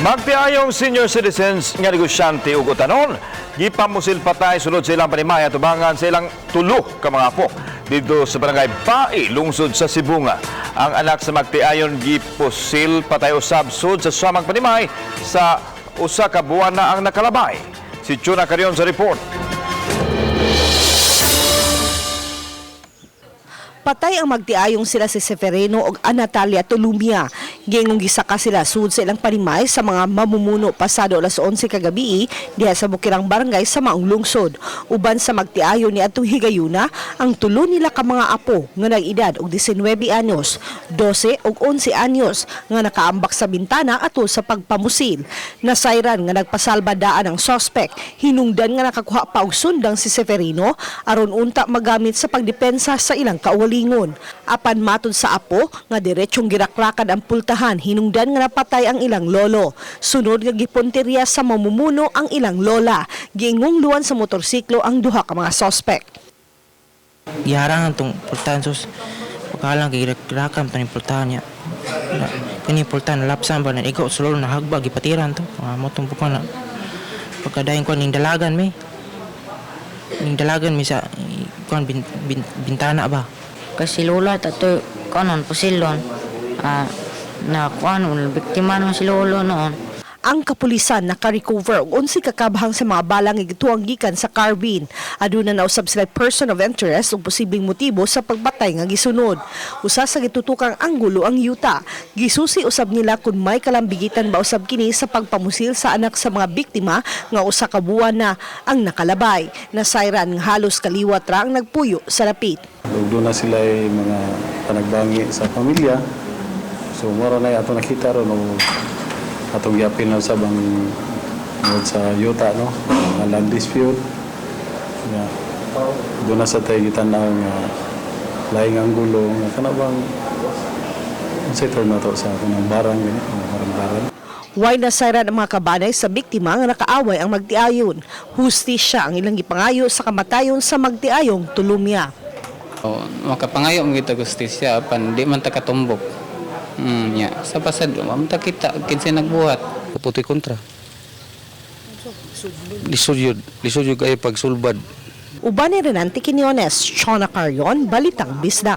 Magtiayong senior citizens nga negosyante ug utanon, gipamusil patay sulod sa ilang panimay atubangan sa ilang tulo ka mga apo didto sa Barangay Bai, lungsod sa Sibonga. Ang anak sa magtiayon gipusil patay usab sud sa samang panimay sa usa ka buwan na ang nakalabay. Si Chona Carion sa report. Patay ang magtiayong sila si Severino og Anatalia Tolumia. Gingong gisaka sila sud sa ilang panimay sa mga mamumuno pasado alas 11 kagabi diha sa Bukirang Barangay sa Maong Lungsod. Uban sa magtiayon ni atong higayuna ang tulo nila ka mga apo nga nag-edad og 19 anyos, 12 ug 11 anyos nga nakaambak sa bintana atol sa pagpamusil. Nasayran nga nagpasalba daan ang sospek, hinungdan nga nakakuha pa og sundang si Severino aron unta magamit sa pagdepensa sa ilang kaugalingon. Apan matod sa apo nga diretsyong giraklakan ang pultahan, hinungdan nga napatay ang ilang lolo. Sunod nga gipuntirya sa mamumuno ang ilang lola. Giingong luwan sa motorsiklo ang duha ka mga sospek. Giharangan tong pultahan sus pagkalang kay rakam taning pultahan niya. Kini pultahan lapsan ba na ikaw sulol na hagbag gipatiran to mga motong bukan na pagkadayon ko ning dalagan mi sa kuan bintana ba. Kasi lola tato kanon pusilon na kuan biktima naman si lolo noon. Ang kapulisan naka-recover og 11 ka kabhang sa mga balang nga gituang gikan sa carbine. Aduna na usab sila person of interest ug posibleng motibo sa pagbatay nga gisunod. Usa sa gitutukang anggulo ang yuta. Gisusi usab nila kung may kalambigitan ba usab kini sa pagpamusil sa anak sa mga biktima nga usa ka buwan na ang nakalabay. Nasayran nga halos kaliwat ra ang nagpuyo sa lapit. Ug doon na sila ay mga panagbangi sa pamilya. So moro na ato nakita ron o atong giapil na usab ang tungod sa yuta, no, mga land dispute. Yeah. Doon na sa tayo gitan-aw nga laing ang gulo nga kana bang unsay term na to sa kanang barang gani, mga barang-barang. Way nasayran ang mga kabanay sa biktima nga nakaaway ang magtiayon. Hustisya ang ilang gipangayo sa kamatayon sa magtiayong Tulumya. O, makapangayo ang kita gustisya apan di man ta katumbok. Nya. Sa pasad wa man ta kita kinsay nagbuhat. Puti kontra. Lisod yun. Lisod yun kayo pagsulbad. Uban ni Renante Quinones, Chona Carion, Balitang Bisdak.